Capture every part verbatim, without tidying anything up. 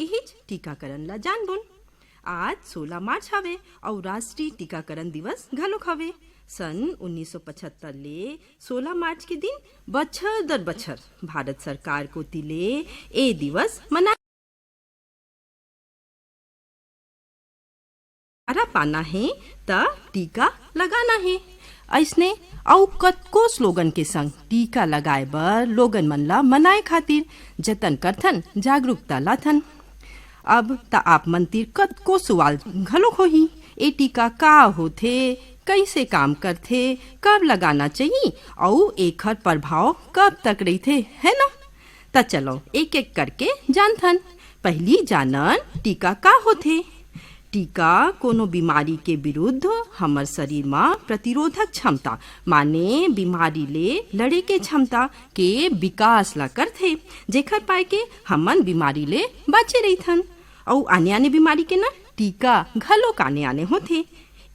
इहिच टीकाकरण ला जानबोन। आज सोलह मार्च हवे अउ राष्ट्रीय टीकाकरण दिवस घलोक हवे। सन उन्नीस सौ पचहत्तर ले सोलह मार्च के दिन बछर दर बछर भारत सरकार कोति ले ए दिवस मना छुटकारा पाना हे, त टीका लगाना हे। अइसने अउ कतको स्लोगन के संग टीका लगाए बर लोगन मन ला मनाए खातिर जतन करथन, जागरूकता लाथन। अब त आप मन तीर कतको सवाल घलोक होही, ए टीका का होथे, कइसे काम करथे, कब लगाना चाही अउ एखर प्रभाव कब तक रहिथे, है ना? त चलो एक-एक करके जानथन। पहिली जानन टीका का होथे। टीका कोनो बीमारी के विरुद्ध हमर शरीर म प्रतिरोधक क्षमता, माने बीमारी ले लड़े के क्षमता के विकास ला करथे, जेखर पाए के हमन बीमारी ले बाचे रहिथन। अउ आने-आने बीमारी के ना टीका घलोक आने-आने होथे।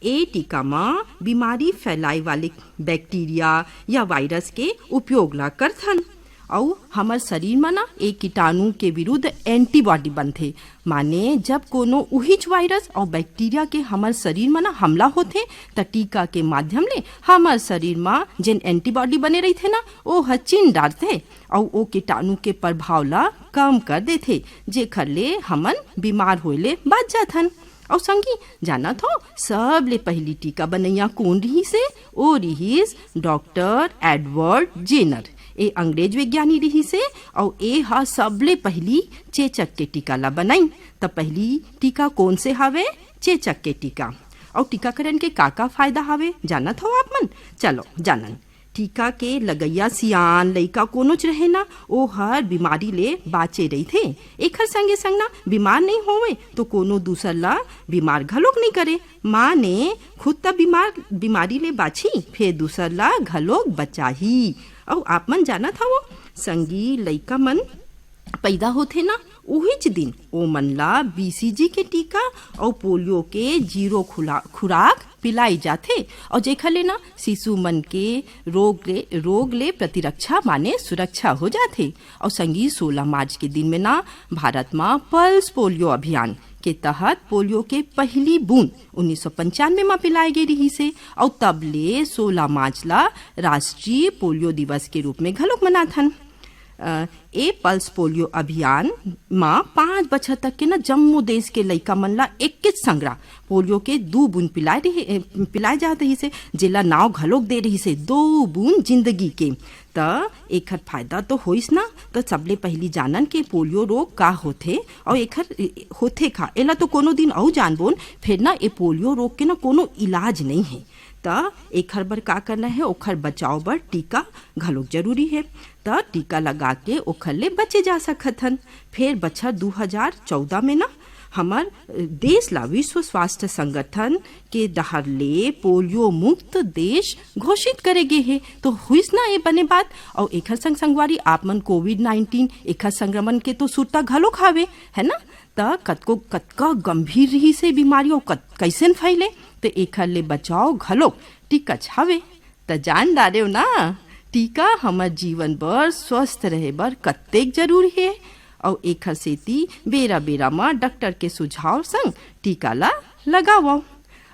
ए टीका म बीमारी फैलाए वाले बैक्टीरिया या वायरस के उपयोग ला करथन। अउ हमर शरीर म ना ए कीटाणु के विरुद्ध एंटीबॉडी बनथे, माने जब कोनो उहिच वायरस अउ बैक्टीरिया के हमर शरीर म ना हमला होथे, त टीका के माध्यम ले हमर शरीर म जेन एंटीबॉडी बने रहिथे ना, ओ ह चिन डारथे अउ ओ कीटाणु के प्रभाव ला कम कर देथे, जेखर ले हमन बीमार होए ले बाच जाथन। अउ संगी, जानत हो, सबले पहिली टीका बनैया कोन रिहिस हे? ओ रिहिस डॉक्टर एडवर्ड जेनर। ए अंग्रेज विज्ञानी रिहिस हे, अउ ए ह सबले पहिली चेचक के टीका ला बनाइन। त पहिली टीका कोन से हावे? चेचक के टीका। अउ टीकाकरण के का-का फायदा हावे, जानत हो आप मन? चलो, जानन। टीका के लगइया सियान लइका कोनोच रहे ना, ओ हर बीमारी ले बाचे रहिथे। एखर संगे-संग ना बीमार नइ होवे, तो कोनो दूसर ला बीमार घलोक नइ करे। माने खुद त बीमार, बीमारी ले बाची, फेर दूसर ला घलोक बचाही। अउ आप मन जानत हवो, संगी, लइका मन पैदा होथे ना, उहिच दिन ओमन ला बीसीजी के टीका अउ पोलियो के जीरो खुला-, खुराक पिलाई जाथे, अउ जेखर ले ना शिशु मन के रोग ले, रोग ले प्रतिरक्षा माने सुरक्षा हो जाथे। अउ संगी, सोलह मार्च के दिन में ना भारत म पल्स पोलियो अभियान के तहत पोलियो के पहिली बूंद उन्नीस सौ पंचानवे म पिलाए गे रिहिस हे, अउ तब ले सोलह मार्च ला राष्ट्रीय पोलियो दिवस के रूप में घलोक मनाथन। अ, ए पल्स पोलियो अभियान म पाँच बछर तक के न जम्मो देश के लइका मन ला एकेच संघरा पोलियो के दू बूंद पिलाए रिहि-, ए, पिलाए जात रहिस हे, जेला नाव घलोक दे रहिस हे, दो बूंद जिंदगी के। त एखर फायदा तो होइस ना, त सबले पहिली जानन के पोलियो रोग का होथे अउ एखर, ए, होथे का, एला तो कोनो दिन अउ जानबोन। फेर ना ए पोलियो रोग के ना कोनो इलाज नइ हे। त एखर बर का करना हे? ओखर बचाव बर टीका घलोक जरूरी हे। त टीका लगा के ओखर ले बचे जा सकत हन। फेर बछर दू हजार चौदह में ना हमर देश ला विश्व स्वास्थ्य संगठन के डहर ले पोलियो मुक्त देश घोषित करे गे हे। तो हुइस ना ए बने बात। अउ एखर संग संगवारी आप मन कोविड नाइनटीन एखर संक्रमण के तो सुरता घलोक हावे, है ना? त कतको, कतका गंभीर रिहिस हे बीमारी अउ कत-, कइसन फैले, त एखर ले बचाव घलोक टीकाच हावे। त जान डारेव ना, टीका हमर जीवन बर, स्वस्थ रहे बर कतेक जरूरी हे, अउ एखर सेती बेरा-बेरा म डॉक्टर के सुझाव संग टीका ला लगावव।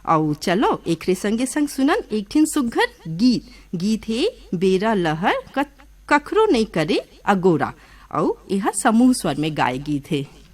अउ चलो, एकरे संगे संग सुनन एक ठिन सुग्घर गीत। गीत हे बेरा लहर कत-, कखरो नइ करे अगोरा, अउ एहा समूह स्वर में गाए गीत हे।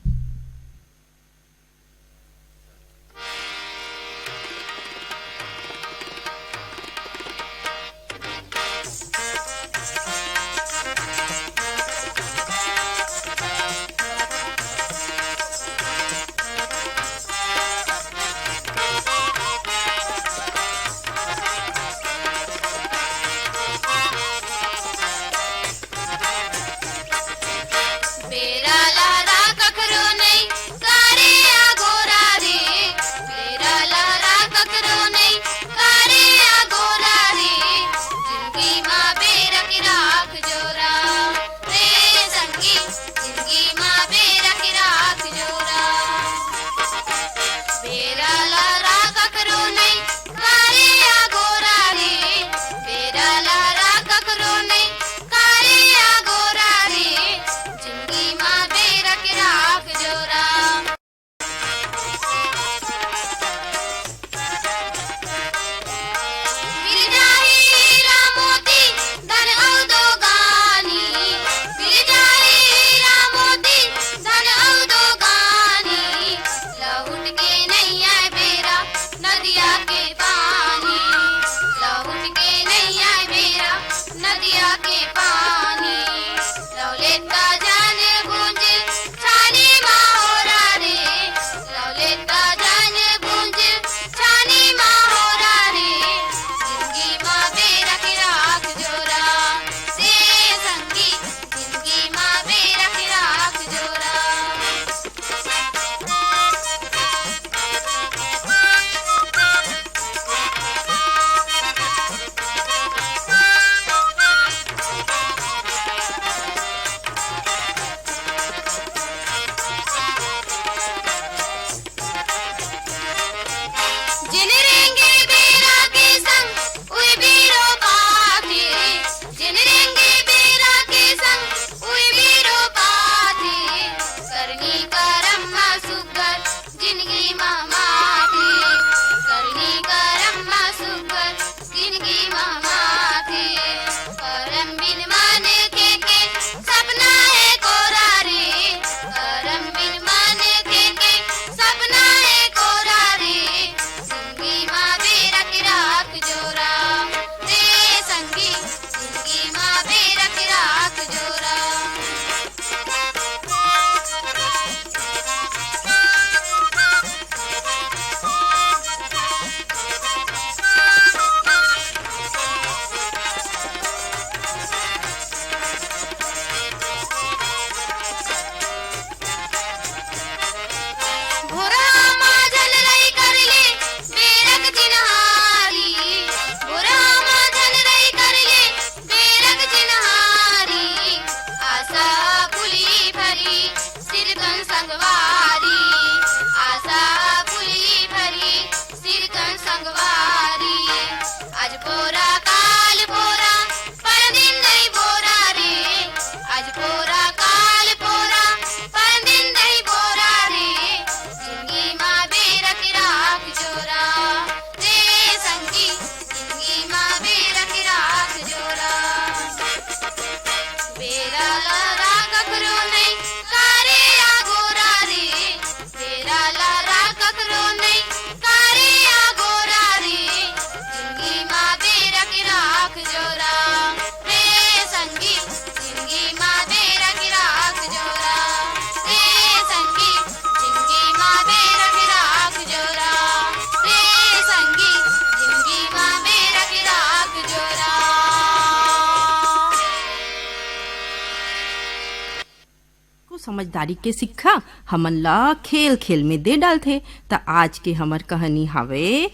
समझदारी के सिक्खा हमन ला खेल खेल में दे डालथे। त आज के हमर कहानी हावे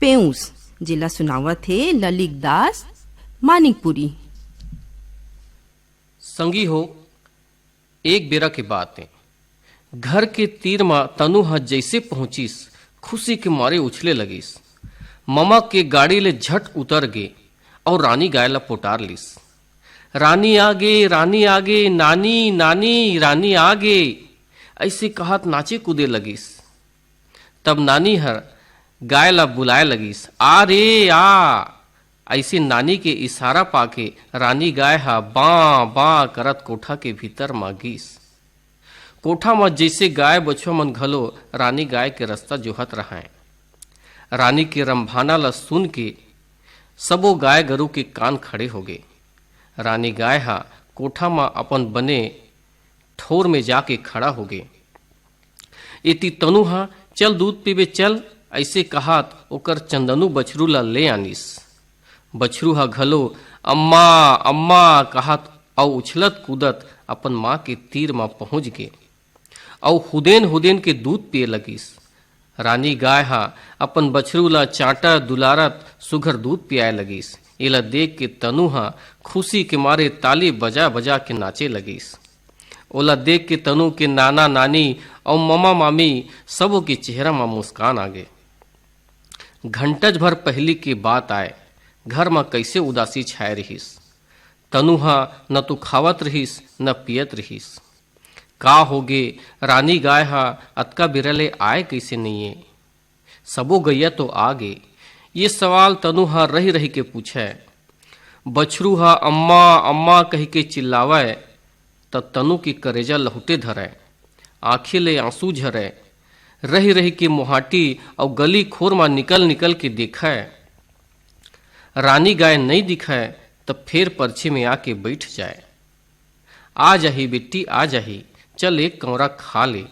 पेऊस, जेला सुनावत हे ललित दास मानिकपुरी। संगी हो, एक बेरा के बात हे, घर के तीर म तनु ह जइसे पहुंचिस, खुशी के मारे उछले लगिस। ममा के गाड़ी ले झट उतर गे अउ रानी गाय ला पोटार लिस। "रानी आगे, रानी आगे, नानी, नानी, रानी आगे," अइसे कहत नाचे कूदे लगिस। तब नानी हर गाय ला बुलाए लगिस, "आ रे, आ।" अइसे नानी के इशारा पाके रानी गाय ह बां, बां करत कोठा के भीतर म गिस। कोठा म जइसे गाय बछवा मन घलो रानी गाय के रस्ता जोहत रहंय। रानी के रंभाना ल सुन के सबो गाय गरू के कान खड़े होगे। रानी गाय ह कोठा म अपन बने ठोर में जाके खड़ा होगे। एती तनु ह, "चल दूध पीबे चल," अइसे कहत ओकर चंदनू बछरू ल ले आनिस। बछरू ह घलो "अम्मा, अम्मा" कहत अउ उछलत कूदत अपन माँ के तीर म पहुंच गे अउ हुदेन हुदेन के दूध पिए लगिस। रानी गाय ह अपन बछरू ल चांटत दुलारत सुघर दूध पियाए लगिस। एला देख के तनु ह खुशी के मारे ताली बजा बजा के नाचे लगिस। ओला देख के तनु के नाना नानी अउ ममा मामी सबो के चेहरा म मुस्कान आगे। घंटज भर पहिली के बात आय, घर म कइसे उदासी छाय रिहिस। तनु ह न तो खावत रिहिस, न पियत रिहिस। "का होगे, रानी गाय ह अतका बेरा ले आय कइसे नइये?" "सबो गइया तो आ गे?" ये सवाल तनु ह रहि रहि के पूछय। बछरू ह "अम्मा, अम्मा" कहिके चिल्लावय, त तनु के करेजा लहुटे धरय, आँखी ले आंसू झरय। रहि रहि के मोहाटी अउ गली खोर म निकल निकल के देखय। रानी गाय नइ दिखय, त फेर परछी में आके बइठ जाय। "आ जाही बेटी, आ जाही, चल एक कौंरा खा ले,"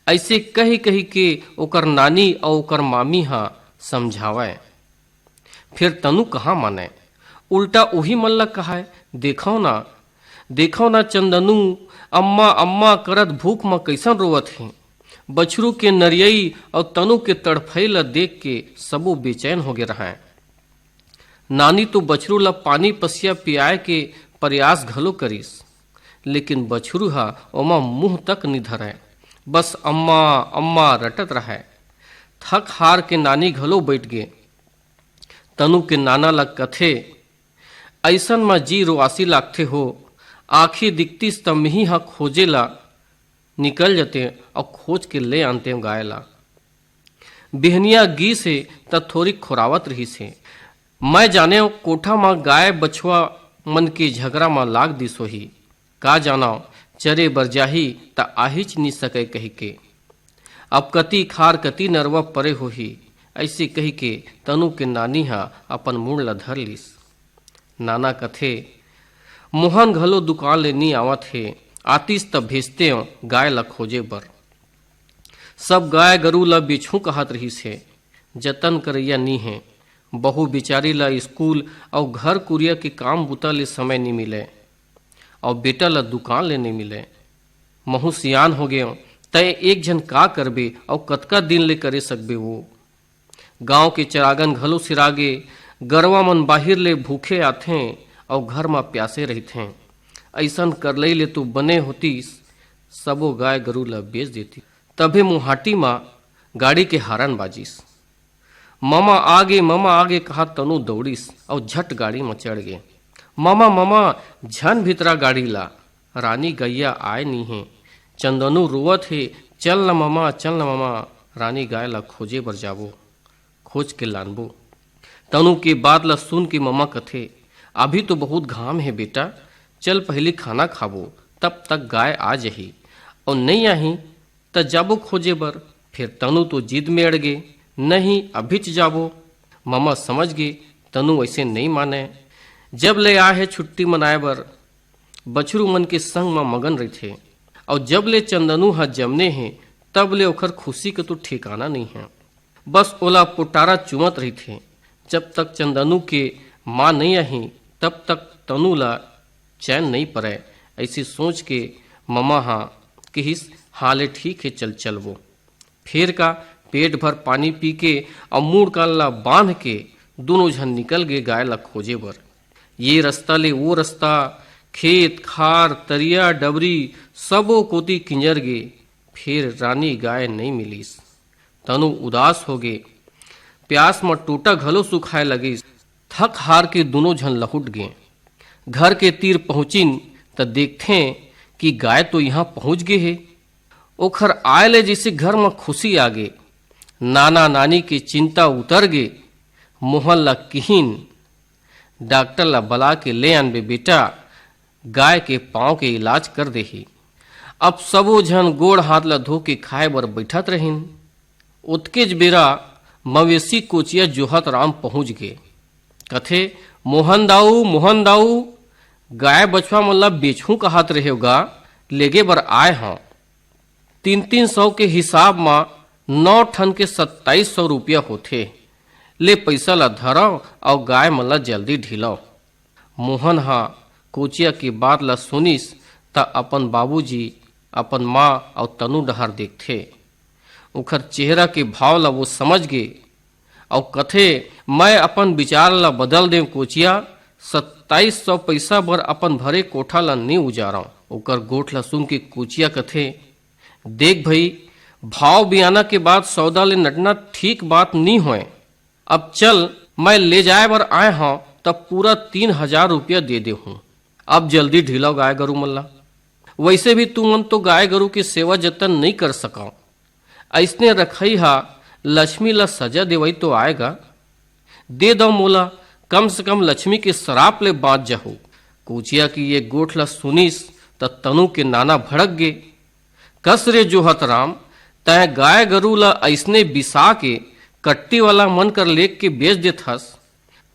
अइसे कहि कहि के ओकर नानी अउ ओकर मामी ह समझावय। फेर तनु कहाँ मानय, उल्टा उही मन ल कहय, "देखव ना, देखव ना चंदनू, अम्मा, अम्मा करत भूख म कइसन रोवत हे।" बछरू के नरियई अउ तनु के तड़फई ल देख के सबो बेचैन होगे रहंय। नानी तो बछरू ल पानी पसिया पियाए के परयास घलो करिस, लेकिन बछरू ह ओमा मुंह तक नि धरय, बस "अम्मा, अम्मा" रटत रहय। थक हार के नानी घलो बइठ गे। तनु के नाना ल कथे, "अइसन म जी रोआसी लागथे हो, आँखी दिखतिस त मिही ह खोजे ल निकल जतें अउ खोज के ले आनतें गाय ला। बिहनिया गीस हे त थोरिक खोरावत रिहिस हे। मैं जानेंव कोठा म गाय बछवा मन के झगरा म लाग दिस होही। का जानव, चरे बर जाही त आहिच नि सकय कहिके। अब कति खार कति नरवा परे होही," अइसे कहिके तनु के नानी ह अपन मुड़ ल धर लिस। नाना कथे, "मोहन घलो दुकान ले नी आवत हे, आतिस त भेजतेंव गाय ल खोजे बर। सब गाय गरू ल बेचहूं कहत रिहिस हे, जतन करइया नी हे। बहू बिचारी ल स्कूल अउ घर कुरिया के काम बूता ले समय नी मिले, अउ बेटा ल दुकान ले नी मिले। महूं सियान हो गेंव, तंय एक झन का करबे अउ कतका दिन ले करे सकबे वो?" गांव के चरागन घलो सिरागे, गरवा मन बाहिर ले भूखे आथें अउ घर म प्यासे रहिथें। अइसन करलई ले तो बने होतिस, सबो गाय गरू ल बेच देतिस। तभे मुहाटी म गाड़ी के हारन बाजिस। "ममा आगे, ममा आगे," कहत तनु दौड़िस अउ झट गाड़ी म चढ़ गे। "ममा, ममा, झन भितरा गाड़ी ला, रानी गैया आय नी हे, चंदनू रोवत हे, चल न ममा, चल न ममा, रानी गाय ला खोजे बर जाबो, खोज के लानबो।" तनु के बात ला सुन के ममा कथे, "अभी तो बहुत घाम हे बेटा, चल पहिली खाना खाबो, तब तक गाय आ जही, अउ नइ आही त जाबो खोजे बर।" फेर तनु तो जिद में अड़ गे, "नहीं, अभीच जाबो।" ममा समझ गे, तनु अइसे नइ मानय। जब ले आए हे छुट्टी मनाए बर, बछरू मन के संग म मगन रहिथे, अउ जब ले चंदनू ह जमने हे, तब ले ओखर खुशी के तो ठिकाना नइ हे। बस ओला पोटारा चुमत रहिथे। जब तक चंदनू के माँ नइ आही, तब तक तनु ला चैन नइ परय। अइसे सोच के ममा ह किहिस, "हाँ ले ठीक हे, चल चलबो।" फेर का, पेट भर पानी पी के अउ मूड़ कान ला बांध के दूनों झन निकल गे गाय ला खोजे बर। ये रस्ता ले वो रस्ता, खेत खार, तरिया डबरी, सबो कोती किंजर गे, फेर रानी गाय नइ मिलिस। तनु उदास होगे। प्यास म टोटा घलो सुखाय लगिस। थक हार के दूनों झन लहुट गें। घर के तीर पहुंचिन त देखथें कि गाय तो इहां पहुंच गे हे। ओखर आय ले जइसे घर म खुशी आगे। नाना नानी के चिंता उतर गे। मोहन ला किहिन, "डॉक्टर ला बला के ले आनबे बेटा, गाय के पांव के इलाज कर देही।" अब सबो झन गोड़ हाथ ला धो के खाए बर बइठत रहिन। ओतकेच बेरा मवेशी कोचिया जोहत राम पहुंच गे। कथे, "मोहन दाऊ, मोहन दाऊ, गाय बछवा मन ला बेचहूं कहत रहेव गा, लेगे बर आए हंव। तीन तीन सौ के हिसाब म नौ ठन के सत्ताईस सौ रुपया होथे। ले पइसा ला धरव अउ गाय मन ला जल्दी ढिलव।" मोहन ह कोचिया के बात ला सुनिस, त अपन बाबूजी, अपन माँ अउ तनु डहर देखथे। ओखर चेहरा के भाव ला वो समझ गे अउ कथे, "मैं अपन विचार ला बदल देव कोचिया, सत्ताईस सौ पइसा बर अपन भरे कोठा ला नी उजारव।" ओकर गोठ ला सुन के कोचिया कथे, "देख भई, भाव बियाना के बाद सौदा ले नटना ठीक बात नी होय। अब चल, मैं ले जाए बर आए हंव, त पूरा तीन हजार रुपया दे देहूं। अब जल्दी ढिलव गाय गरू मन ला। वइसे भी तुमन तो गाय गरू के सेवा जतन नइ कर सकव। अइसने रखई हा लक्ष्मी ला सजा देवई तो आय गा। दे दव मोला, कम से कम लक्ष्मी के सराप ले बांच जहू।" कोचिया के ये गोठ ला सुनिस, त तनु के नाना भड़क गे। "कस रे जोहत राम, तैं गाय गरू ला अइसने बिसा के कट्टी वाला मन कर लेख के बेच देथस,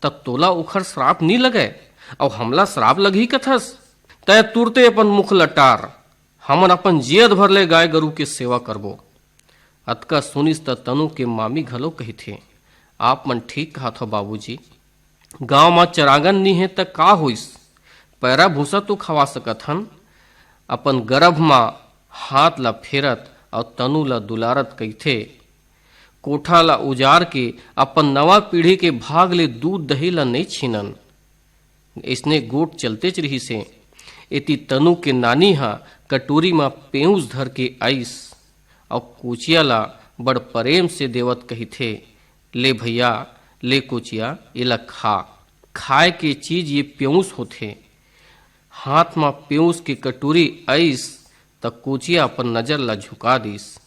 त तोला ओखर श्राप नी लगय, अउ हमला श्राप लगही कथस? तैं तुरते अपन मुख लटार, हमन अपन जियत भर ले गाय गरू के सेवा करबो।" अतका सुनिस त तनु के मामी घलो कहिथे, "आप मन ठीक कहत हो बाबूजी, गांव म चरांगन नी हे त का होइस, पैरा भूसा तो खवा सकत हन।" अपन गरभ म हाथ ला फेरत अउ तनु ला दुलारत कहिथे, "कोठा ला उजार के अपन नवा पीढ़ी के भाग ले दूध दही ला नइ छीनन।" अइसने गोठ चलतेच रिहिस हे। एती तनु के नानी ह कटोरी म पेऊस धर के आइस अउ कोचिया ला बड़ परेम से देवत कहिथे, "ले भइया, ले कोचिया, एला खा। खाए के चीज ये पेऊस होथे।" हाथ म पेऊस के कटोरी आइस, त कोचिया अपन नजर ला झुका दिस,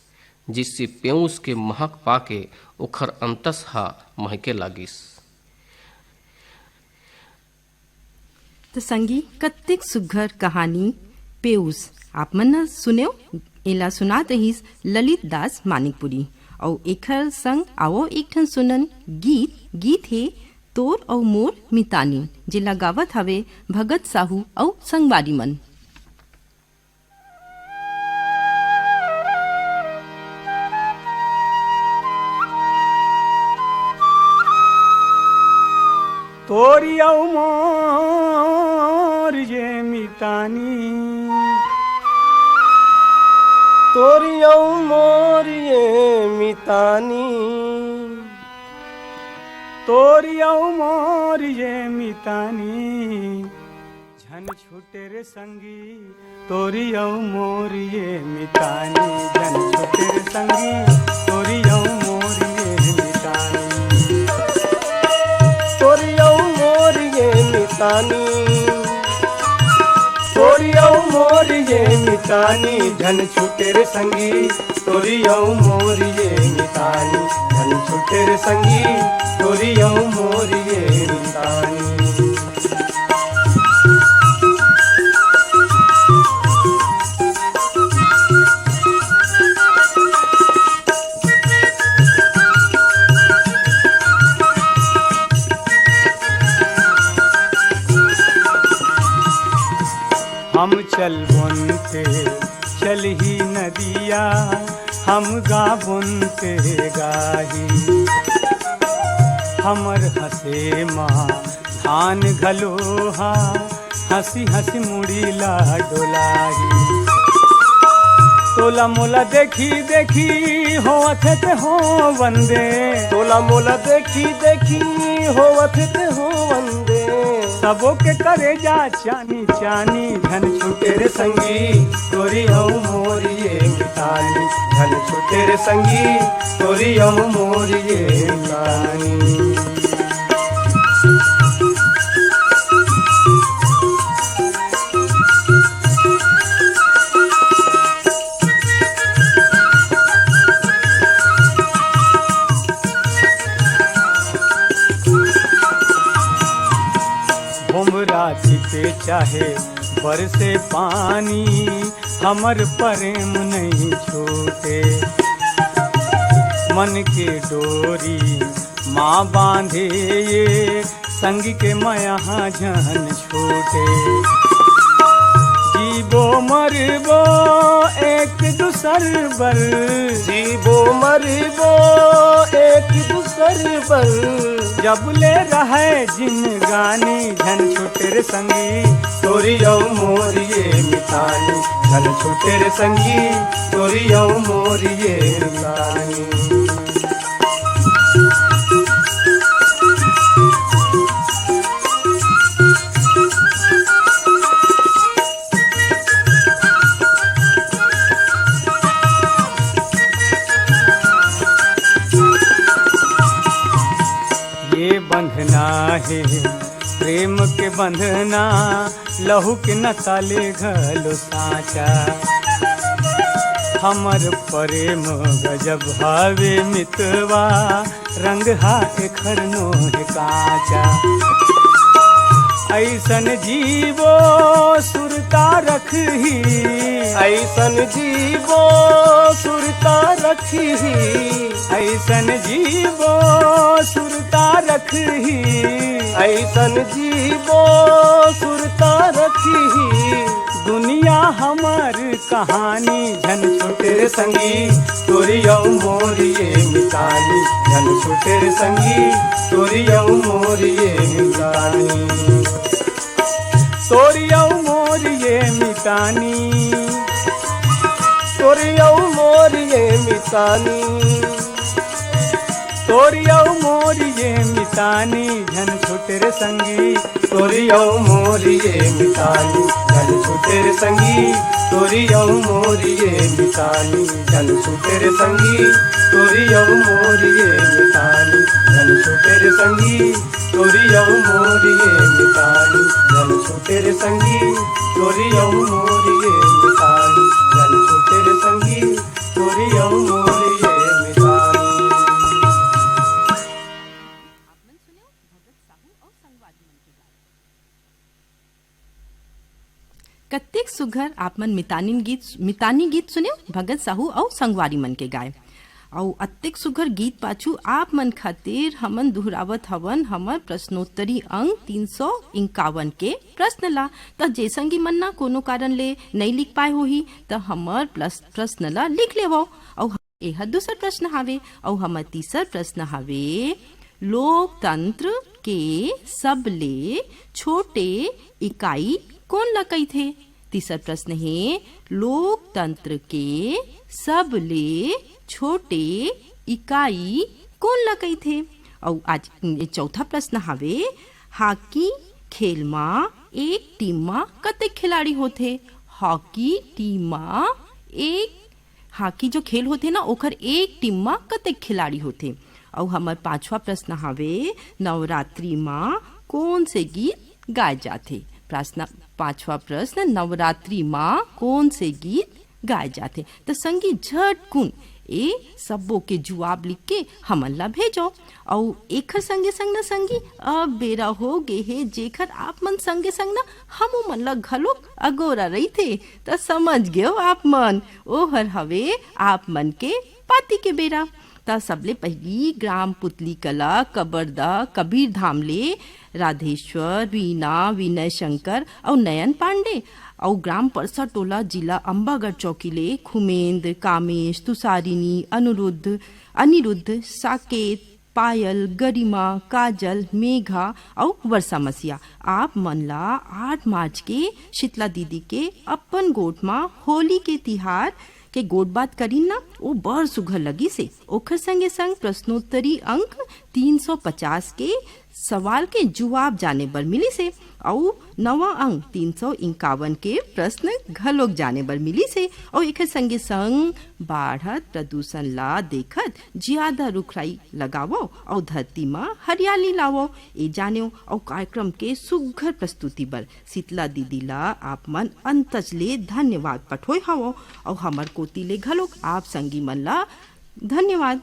जिससे पेऊस के महक पाके ओखर अंतस ह महके लागिस। त संगी, कत्तेक सुग्घर कहानी पेऊस आप मन न सुनेव। एला सुनात रहिस ललित दास मानिकपुरी। अउ एखर संग आवो एक ठन सुनन गीत। गीत हे तोर अउ मोर मितानी, जेला गावत हवे भगत साहू अउ संगवारी मन। तोरी अउ मोर ये मितानी, तोरी अउ मोर ये मितानी, तोरी अउ मोर ये मितानी। झन छूटे रे संगी, तोरी अउ मोर ये मितानी। झन छूटे रे संगी, तोरी अउ मोर ये मितानी। तोरी अउ मोर ये मितानी, तोरी अउ मोर ये मितानी। झन छूटे रे संगी, तोरी अउ मोर ये मितानी। झन छूटे रे संगी, तोरी अउ मोर ये मितानी। हम चलबोन ते चलही नदिया, हम गाबोन ते गाही। हमर हंसे मा धान घलो हा, हंसी हंसी मुड़ी ला डोलाही। तोला मोला देखी देखी होवत हे ते हो वंदे। तोला मोला देखी देखी होवत हे ते हो वंदे। सबो के करेजा चानी चानी, झन छूटे रे संगी तोरी अउ मोरी ये मितानी। झन छूटे रे संगी तोरी अउ मोरी ये मितानी। भोमरा छिपे चाहे बरसे पानी, हमर प्रेम नहीं छूटे। मन के डोरी माँ बांधे ये, संग के मया झन छूटे। जीबो मरबो एक दूसर बर। जीबो मरबो एक दूसर बर। जब ले रहे जिनगानी, झन छूटे रे संगी तोरी अउ मोरी ये मितानी। झन छूटे रे संगी तोरी अउ मोरी ये मितानी। ये बंधना हे प्रेम के बंधना, लहू के नसा ले घलो साँचा। हमर प्रेम गजब हवे मितवा, रंग हा एखर नोहे काँचा। अइसन जीवो सुरता रखही। अइसन जीवो सुरता रखही। अइसन जीवो सुरता रखही। अइसन जीवो सुरता रखही। दुनिया हमर कहानी। झन छूटे रे संगी तोरी अउ मोरी ये मितानी। झन छूटे रे संगी तोरी अउ मोरी ये मितानी। तोरी अउ मोरी ये मितानी। तोरी अउ मोरी ये मितानी। तोरी अउ मोरी ये मितानी, झन छूटे रे संगी। तोरी अउ मोरी ये मितानी, झन छूटे रे संगी। तोरी अउ मोरी ये मितानी, झन छूटे रे संगी। तोरी अउ मोरी ये मितानी, झन छूटे रे संगी। तोरी अउ मोरी ये मितानी, झन छूटे रे संगी। तोरी अउ मोरी ये मितानी, झन छूटे रे संगी। तोरी अउ मोरी ये मितानी। कत्तेक सुघर आप मन मितानिन गीत, मितानी गीत सुनेव, भगत साहू अउ संगवारी मन के गाए। अउ अत्तेक सुघर गीत पाछू आप मन खातिर हमन दुहरावत हवन हमर प्रश्नोत्तरी अंक तीन सौ इक्यावन के प्रश्न ला। त जे संगी मन ना कोनो कारण ले नइ लिख पाए होही, त हमर प्लस-, प्रश्न ला लिख लेवव। अउ एह दूसर प्रश्न हावे, अउ हमर तीसर प्रश्न हावे, लोकतंत्र के सबले छोटे इकाई कोन ला कहिथे? तीसर प्रश्न हे, लोकतंत्र के सबले छोटे इकाई कोन ला कहिथे? अउ आज चौथा प्रश्न हावे, हॉकी खेल मा एक टीम मा कतेक खिलाड़ी होथे? हॉकी टीम मा एक, हॉकी जो खेल होथे ना, ओखर एक टीम मा कतेक खिलाड़ी होथे? अउ हमर पांचवा प्रश्न हावे, नवरात्रि मा कोन से गीत गाए जाथे? प्रश्न, पांचवा प्रश्न, नवरात्रि मा कोन से गीत गाए जाथे? त संगी, झटकुन ए सब्बो के जुवाब लिख के हमन ला भेजो। अउ एखर संगे संग न संगी, अब बेरा हो गे हे, जेखर आप मन संगे संग न हमू मन ला घलोक अगोरा रहिथे। त समझ गेव आप मन, ओहर हवे आप मन के पाती के बेरा। त सबले पहिली ग्राम पुतली कला, कबरदा, कबीर धाम ले राधेश्वर, रीना, विनय शंकर अउ नयन पांडे, अउ ग्राम परसा टोला, जिला अंबागढ़ चौकी ले खुमेंद, कामेश, तुषारिनी, अनुरुद्ध, अनिरुद्ध, साकेत, पायल, गरिमा, काजल, मेघा अउ वर्षा मसीहा। आप मन ला आठ मार्च के शीतला दीदी के अपन गोठ मा होली के तिहार के गोठ बात करिन ना, वो बड़ सुघर लगिस हे। ओखर संगे संग प्रश्नोत्तरी अंक तीन सौ पचास के सवाल के जुवाब जाने बर मिलिस हे, अउ नवा अंक तीन सौ इक्यावन के प्रश्न घलोक जाने बर मिलिस हे। अउ एखर संगे संग बाढ़त प्रदूषण ला देखत जियादा रुखराई लगावव अउ धरती म हरियाली लावव, ए जानेव। अउ कार्यक्रम के सुघर प्रस्तुति बर शीतला दीदी ला आप मन अंतज ले धन्यवाद पठोय हवव। अउ हमर कोति ले घलोक आप संगी मन ला धन्यवाद।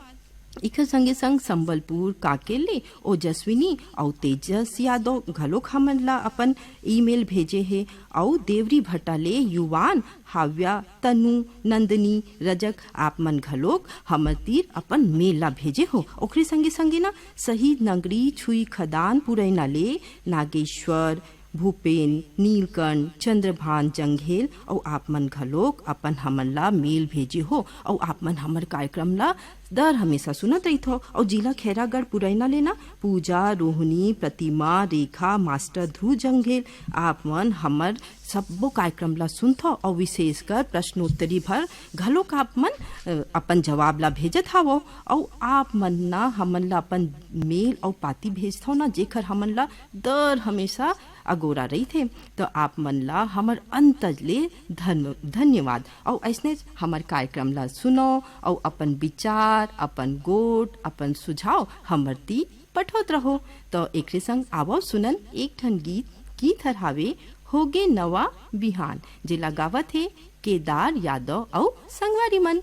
एखर संगे संग संबलपुर कांकेर ले ओजस्विनी अउ तेजस यादव घलोक हमन ला अपन ईमेल भेजे हे, अउ देवरी भट्टा ले युवान, हाव्या, तनु, नंदनी, रजक, आप मन घलोक हमर तीर अपन मेल ला भेजे हो। ओखरे संगे संगे ना शहीद नगरी छुई खदान पुरैना ले नागेश्वर, भूपेन, नीलकंठ, चंद्रभान जंघेल अउ आप मन घलोक अपन हमन ला मेल भेजे हो अउ आप मन हमर कार्यक्रम ला दर हमेशा सुनत रहिथो। अउ जिला खैरागढ़ पुरैना ले ना पूजा, रोहिणी, प्रतिमा, रेखा, मास्टर ध्रुव जंघेल, आप मन हमर सब्बो कार्यक्रम ला सुनथो अउ विशेषकर प्रश्नोत्तरी भर घलोक आप मन, अ, अपन जवाब ला भेजत हवो अउ आप मन ना हमन ला अपन मेल अउ पाती भेजथो ना, जेखर हमन ला दर हमेशा अगोरा रहिथे। तो आप मन ला हमर अंतज ले धन-, धन्यवाद। अउ अइसनेच हमर कार्यक्रम ला सुनो अउ अपन विचार, अपन गोठ, अपन सुझाव हमर ती पठोत रहो। तो एकरे संग आवो सुनन एक ठन गीत, गीत हर हावे होगे नवा बिहान, जेला गावत हे केदार यादव अउ संगवारी मन।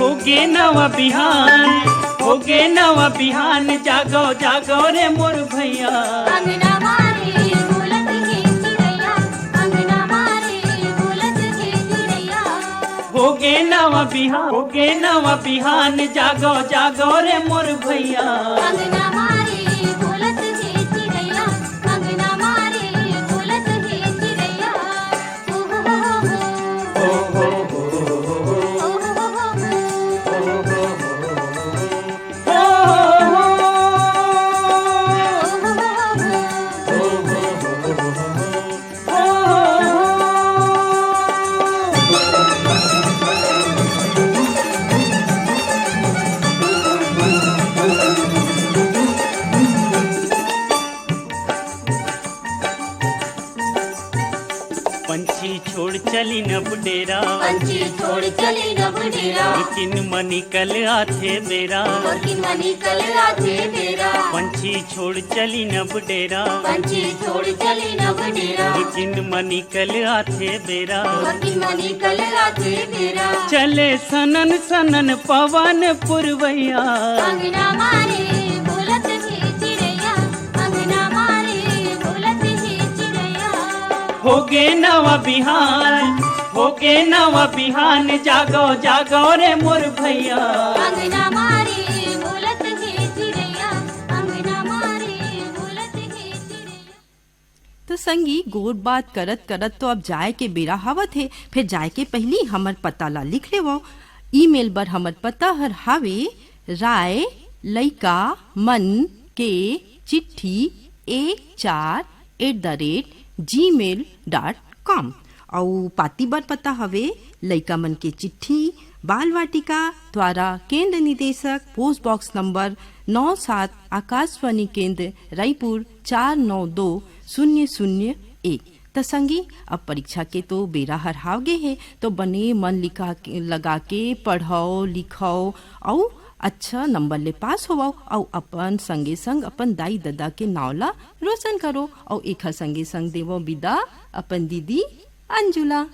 होगे नवा बिहान, होगे नवा बिहान, जागो, जागो रे मोर भैया। अंगना मारे बोलत हे चिड़ैया, अंगना मारे बोलत हे चिड़ैया। होगे नवा बिहान, होगे नवा बिहान, जागो, जागो रे मोर भैया। अंगना मारे बोलत हे चिड़ैया, अंगना मारे बोलत हे चिड़ैया। पंछी छोड़ चलिन अब डेरा। पंछी छोड़ चलिन अब डेरा। लेकिन मनी कल आथे बेरा। लेकिन मनी कल आथे बेरा। पंछी छोड़ चलिन अब डेरा। पंछी छोड़ चलिन अब डेरा। लेकिन मनी कल आथे बेरा। लेकिन मनी कल आथे बेरा। चले सनन सनन पवन पुरवैया। अंगना मारे बोलत हे चिड़ैया, अंगना मारे बोलत हे चिड़ैया। होगे नवा बिहान, होगे नवा बिहान, जागो, जागो रे मोर भैया। अंगना मारे बोलत हे चिड़ैया, अंगना मारे बोलत हे चिड़ैया। तो संगी, गोठ बात करत करत तो अब जाए के बेरा हावत हे। फेर जाए के पहिली हमर पता ला लिख लेवव। ईमेल बर हमर पता हर हावे राय लइका मन के चिट्ठी एक चार at the rate gmail dot com। अउ पाती बर पता हवे लइका मन के चिट्ठी, बाल वाटिका द्वारा केंद्र निदेशक, पोस्ट बॉक्स नंबर नौ सात, आकाशवाणी केंद्र रायपुर चार नौ दो शून्य शून्य एक। त संगी, अब परीक्षा के तो बेरा हर हाव गे हे, तो बने मन लिखा के, लगा के पढ़व, लिखव अउ अच्छा नंबर ले पास होवव अउ अपन संगे संग अपन दाई ददा के नाव ला रोशन करो। अउ एखर संगे संग देवव बिदा अपन दीदी अंजुला।